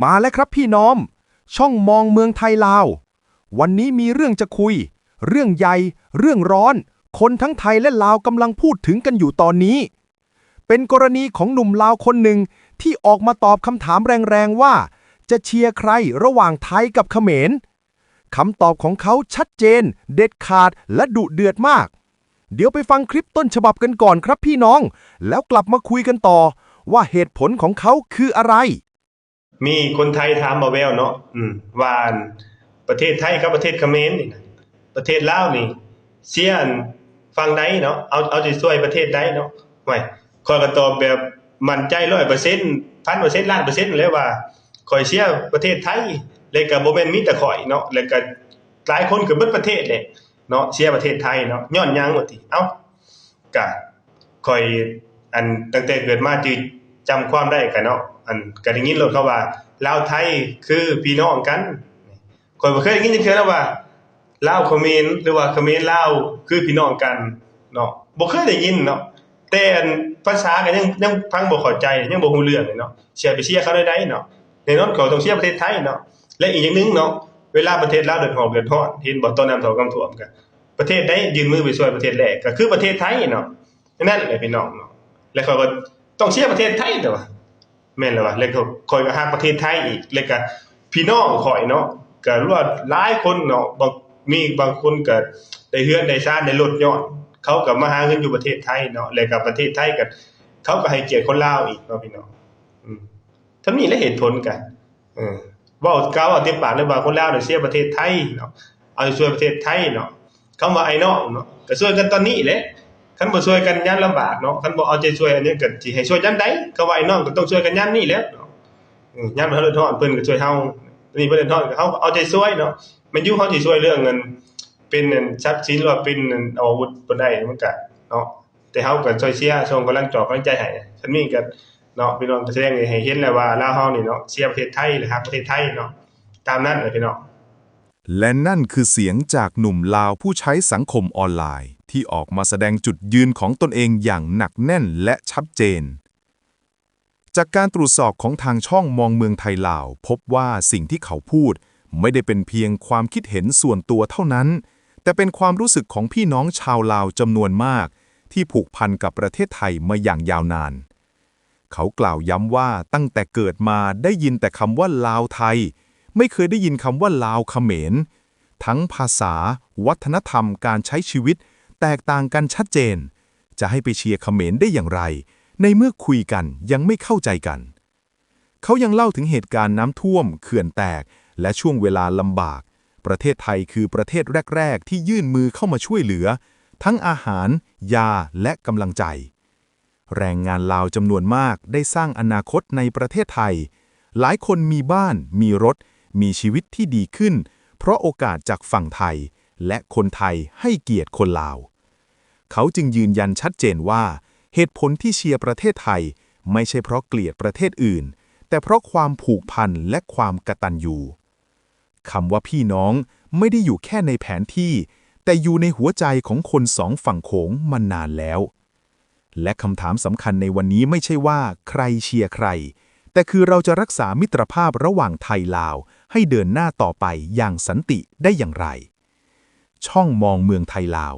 มาแล้วครับพี่น้อง ช่องมองเมืองไทยลาว วันนี้มีเรื่องจะคุย เรื่องใหญ่ เรื่องร้อน คนทั้งไทยและลาวกำลังพูดถึงกันอยู่ตอนนี้ เป็นกรณีของหนุ่มลาวคนหนึ่งที่ออกมาตอบคำถามแรงๆ ว่าจะเชียร์ใครระหว่างไทยกับเขมร คำตอบของเขาชัดเจน เด็ดขาด และดุเดือดมาก เดี๋ยวไปฟังคลิปต้นฉบับกันก่อนครับพี่น้อง แล้วกลับมาคุยกันต่อ ว่าเหตุผลของเขาคืออะไร ມີຄົນໄທຖາມບ່າວແວວເນາະ ອືມ ວ່າ ອັນ ປະເທດໄທກັບປະເທດຂະເໝນນີ້ນະ ປະເທດລາວນີ້ ເຊຍ ອັນ ຝັ່ງໃດເນາະ ເອົາ ເອົາໃຈຊ່ວຍປະເທດໃດເນາະ. ຫ້ວຍ ຂ້ອຍກໍຕອບແບບໝັ້ນໃຈຮ້ອຍເປີເຊັນ ພັນເປີເຊັນ ລ້ານເປີເຊັນແຫຼະວ່າ ຂ້ອຍເຊຍປະເທດໄທ ແລະກໍບໍ່ແມ່ນມີແຕ່ຂ້ອຍເນາະ ແລະກໍຫຼາຍຄົນກໍເບິດປະເທດແຫຼະເນາະ ເຊຍປະເທດໄທເນາະ. ຍ້ອນຫຍັງວ່າຕິ ເອົ້າ ກະຂ້ອຍ ອັນ ຕັ້ງແຕ່ເກີດມາຈື່ຈຳຄວາມໄດ້ກະເນາະ ອັນ ກະໄດ້ຍິນໂລດເຂົາວ່າ ລາວໄທຄືພີ່ນ້ອງກັນ. ຂ້ອຍບໍ່ເຄີຍໄດ້ຍິນຈັກເທື່ອນະວ່າ ລາວຂະເໝນ ຫຼືວ່າຂະເໝນລາວຄືພີ່ນ້ອງກັນເນາະ ບໍ່ເຄີຍໄດ້ຍິນເນາະ. ແຕ່ ອັນ ພາສາກໍຍັງ ຍັງຟັງບໍ່ເຂົ້າໃຈ ຍັງບໍ່ຮູ້ເລື່ອງເລີຍເນາະ ຊິໃຫ້ໄປເຊຍເຂົາແນວໃດເນາະ. ແນ່ນອນເຂົາຕ້ອງເຊຍປະເທດໄທເນາະ. ແລະອີກຢ່າງໜຶ່ງເນາະ ເວລາປະເທດລາວເດືອດຮ້ອນເດືອດຮ້ອນ ເຫັນບໍ່ ຕອນນ້ຳຖ້ວມກຳຖ້ວມ ກະປະເທດໃດຍື່ນມືໄປຊ່ວຍປະເທດແລກ ກະຄືປະເທດໄທເນາະ. ນັ້ນແຫຼະພີ່ນ້ອງເນາະ ແລະຂ້ອຍກໍຕ້ອງເຊຍປະເທດໄທແຫຼະວ່າ ແມ່ນແລ້ວວ່າ ແລະຂ້ອຍກໍຮັກປະເທດໄທອີກ ແລະກະພີ່ນ້ອງຂ້ອຍເນາະ ກະລວດຫຼາຍຄົນເນາະ ບາງ ມີບາງຄົນກະໄດ້ເຮືອນໄດ້ຊານໄດ້ລົດຍ້ອນ ເຂົາກະມາຫາເງິນຢູ່ປະເທດໄທເນາະ ແລະກະປະເທດໄທກະ ເຂົາກະໃຫ້ກຽດຄົນລາວອີກເນາະພີ່ນ້ອງ. ອືມ ສ່ຳນີ້ແຫຼະເຫດຜົນກະ ເອີ ເວົ້າ ກ້າເວົ້າເຕັມປາກເລີຍວ່າຄົນລາວນີ້ເຊຍປະເທດໄທເນາະ ເອົາໃຈຊ່ວຍປະເທດໄທເນາະ. ຄຳວ່າອ້າຍນ້ອງເນາະ ກະຊ່ວຍກັນຕອນນີ້ແຫຼະ ຄັນບໍ່ຊ່ວຍກັນຍາມລຳບາກເນາະ ຄັນບໍ່ເອົາໃຈຊ່ວຍອັນນີ້ກະຊິໃຫ້ຊ່ວຍຍາມໃດ? ຄຳວ່າອ້າຍນ້ອງກະຕ້ອງຊ່ວຍກັນຍາມນີ້ແຫຼະເນາະ ເອີ ຍາມເຮົາເດືອດຮ້ອນເພິ່ນກະຊ່ວຍເຮົາ ຕອນນີ້ເພິ່ນເດືອດຮ້ອນ ເຮົາເອົາໃຈຊ່ວຍເນາະ. ແມ່ນຢູ່ ເຮົາຊິຊ່ວຍເລື່ອງເງິນ ເປັນ ອັນ ຊັບສິນ ຫຼືວ່າເປັນ ອັນ ອາວຸດບໍ່ໄດ້ ມັນກະເນາະ ແຕ່ເຮົາກະຊ່ວຍເຊຍ ສົ່ງກຳລັງຈອກກຳລັງໃຈໃຫ້ ຊັ້ນນີ້ກະເນາະ ພີ່ນ້ອງກະສະແດງໃຫ້ເຫັນແລ້ວວ່າ ລາວເຮົານີ້ເນາະ ເຊຍປະເທດໄທ ແລະຮັກປະເທດໄທເນາະ ຕາມນັ້ນແຫຼະພີ່ນ້ອງ. ແລະນັ້ນຄືສຽງຈາກໜຸ່ມລາວຜູ້ໃຊ້ສັງຄົມອອນລາຍ ທີ່ອອກມາສະແດງຈຸດຢືນຂອງຕົນເອງຢ່າງໜັກແໜ້ນ ແລະ ຊັດເຈນ. ຈາກການຕວດສອບຂອງທາງຊ່ອງມອງເມືອງໄທລາວ ພົບວ່າສິ່ງທີ່ເຂົາພູດ ໄມ່ໄດ້ເປັນພຽງຄວາມຄິດເຫັນສ່ວນຕົວເທົ່ານັ້ນ, ແຕ່ເປັນຄວາມຮູ້ສຶກຂອງພີ່ນ້ອງຊາວລາວຈຳນວນມາກ ທີ່ຜູກພັນກັບປະເທດໄທມາຢ່າງຍາວນານ. ເຂົາກ່າວຢ້ຳວ່າ ຕັ້ງແຕ່ເກີດມາໄດ້ຍິນແຕ່ຄຳວ່າລາວ-ໄທ, ໄມ່ເຄີຍໄດ້ຍິນຄຳວ່າລາວ-ຂະເໝນ. ທັງພາສາ, ວັດທະນະທຳ, ການໃຊ້ຊີວິດ ແຕກຕ່າງກັນຊັດເຈນ, ຈະໃຫ້ໄປເຊຍຂະເໝນໄດ້ຢ່າງໃດ ໃນເມື່ອຄຸຍກັນຍັງໄມ່ເຂົ້າໃຈກັນ? ເຂົາຍັງເລົ່າເຖິງເຫດການນ້ຳຖ້ວມ, ເຂື່ອນແຕກ ແລະ ຊ່ວງເວລາລຳບາກ. ປະເທດໄທຄືປະເທດແລກໆ ທີ່ຍື່ນມືເຂົ້າມາຊ່ວຍເຫຼືອ, ທັງອາຫານ, ຢາ ແລະ ກຳລັງໃຈ. ແຮງງານລາວຈຳນວນມາກໄດ້ສ້າງອະນາຄົດໃນປະເທດໄທ. ຫຼາຍຄົນມີບ້ານ, ມີລົດ, ມີຊີວິດທີ່ດີຂຶ້ນ ເພາະໂອກາດຈາກຝັ່ງໄທ ແລະ ຄົນໄທໃຫ້ກຽດຄົນລາວ. ເຂົາຈຶ່ງຢືນຢັນຊັດເຈນວ່າ ເຫດຜົນທີ່ເຊຍປະເທດໄທ ໄມ່ໃຊ່ເພາະກຽດປະເທດອື່ນ, ແຕ່ເພາະຄວາມຜູກພັນ ແລະ ຄວາມກະຕັນຍູ. ຄຳວ່າພີ່ນ້ອງໄມ່ໄດ້ຢູ່ແຄ່ໃນແຜນທີ່, ແຕ່ຢູ່ໃນຫົວໃຈຂອງຄົນສອງຝັ່ງໂຂງມານານແລ້ວ. ແລະ ຄຳຖາມສຳຄັນໃນວັນນີ້ໄມ່ໃຊ່ວ່າໃຄເຊຍໃຄ, ແຕ່ຄືເຮົາຈະຮັກສາມິດຕະພາບລະຫວ່າງໄທ-ລາວໃຫ້ເດີນໜ້າຕໍ່ໄປຢ່າງສັນຕິໄດ້ຢ່າງໃດ? ຊ່ອງມອງເມືອງໄທລາວ